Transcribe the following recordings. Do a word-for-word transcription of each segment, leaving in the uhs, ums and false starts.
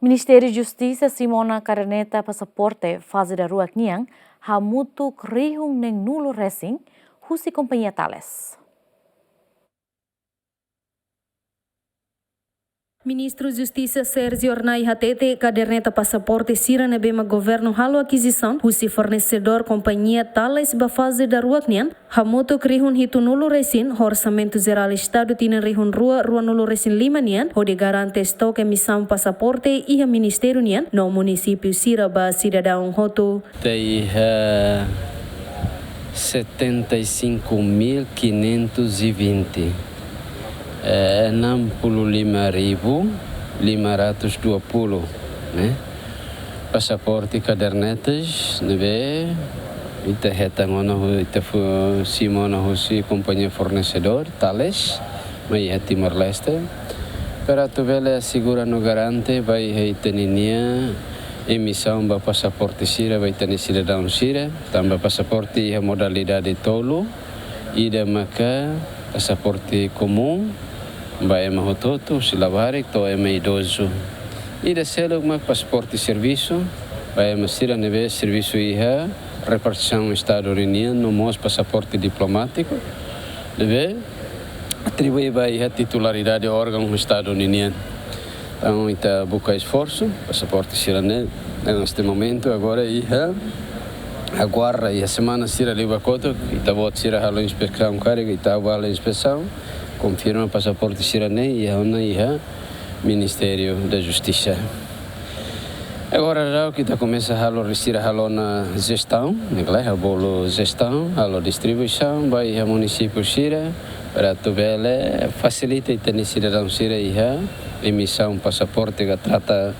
Ministériu Justisa simu ona kaderneta pasaporte faze daruak nian hamutuk rihun neen-nulu resin husi kompañia Thales. Ministru Justisa Sérgio Arnay hatete kaderneta pasaporte sira ne'ebé mak governu halo akizisaun husi fornesedór kompañia Thales ba faze daruak nian hamutuk rihun hitu-nulu resin ho Orsamentu Jerál Estadu tinan rihun rua rua-nulu resin lima nian, hodi garante estoke emisaun pasaporte iha ministériu nian no munisípiu sira ba sidadaun hotu. Ita iha setenta e cinco mil quinhentos e vinte, eh, enam puluh lima ribu lima ratus dua puluh, ne'e? Pasaporte kadernetas ne'ebé ita hetan ona hu-, ita fó simu ona husi kompañia fornesedór, Thales, mai iha Timor-Leste. Para atu bele asegura no garante ba iha ita-ninia emisaun ba pasaporte sira, ba ita-nia sidadaun sira, tanba pasaporte iha modalidade tolu, ida maka pasaporte komún, ba ema hotu-hotu, husi labarik to'o ema idozu. Ida seluk mak pasaporte servisu, ba ema sira ne'ebé servisu iha repartisaun Estadu ninian, no mós pasaporte diplomátiku, ne'ebé atribui ba iha titularidade órgaun Estadu ninian. Entaun, ita buka esforsu, pasaporte sira-ne'e, neste momentu, agora iha, aguarda, iha semana sira liubá kotuk, ita-boot sira halo inspesaun karik, ita bá halo inspesaun, konfirma pasaporte sira-ne'e, iha ona iha Ministériu da Justisa. Agora daudaun ita komesa halo, sira halo ona jestaun, ne'e klaru, halo bolu jestaun, halo distribuisaun ba iha munisípiu sira, para atu bele fasilita ita-nia sidadaun sira iha emisaun pasaporte ka trata,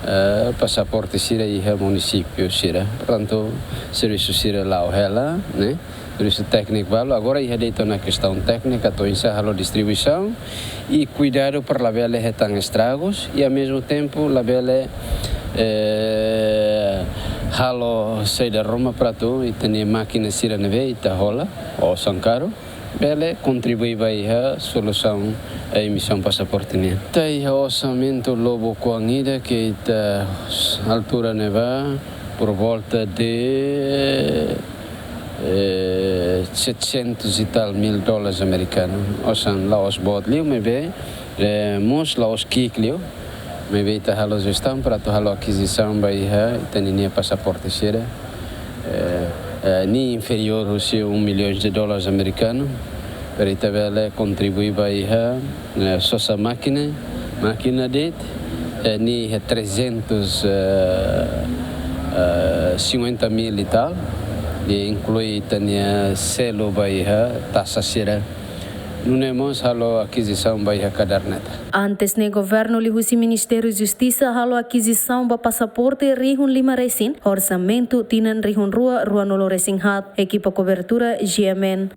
eh, pasaporte sira iha munisípiu sira. Portantu, servisu sira la'o hela, ne'e? Servisu tékniku balu, agora iha de'it ona kestaun téknika, atu oinsá halo distribuisaun, i kuidadu para labele hetan estragus, i ao mesmo tempo labele, eh, halo saida ruma para atu ita-nia mákina sira ne'ebé ita hola, osan karu, bele kontribui ba iha solusaun, eh, emisaun pasaporte nian. Ita iha orsamentu lobo kuang ida ke ita altura ne'ebá por volta de, eh, setecentos e tal mil dólares americano. Osan la'ós boot liu, maibé, eh, mós la'ós ki'ik liu. Maibé ita halo jestaun para atu halo akizisaun ba iha ita-ninia pasaporte sira. Eh, eh, nia inferiór husi um milhões de dólares americano. Para ita bele kontribui ba iha, eh, sosa mákina, mákina de'it, eh, nia iha trezentos, eh, eh, cinquenta mil e tal, i inklui ita-nia selu ba iha taxa sira. Nune'e mós halo akizisaun ba iha kaderneta. Antes ne'e governu liuhusi Ministériu Justisa halo akizisaun ba pasaporte rihun lima resin, orsamentu tinan rihun rua rua-nulu resin haat, ekipa kobertura G M N.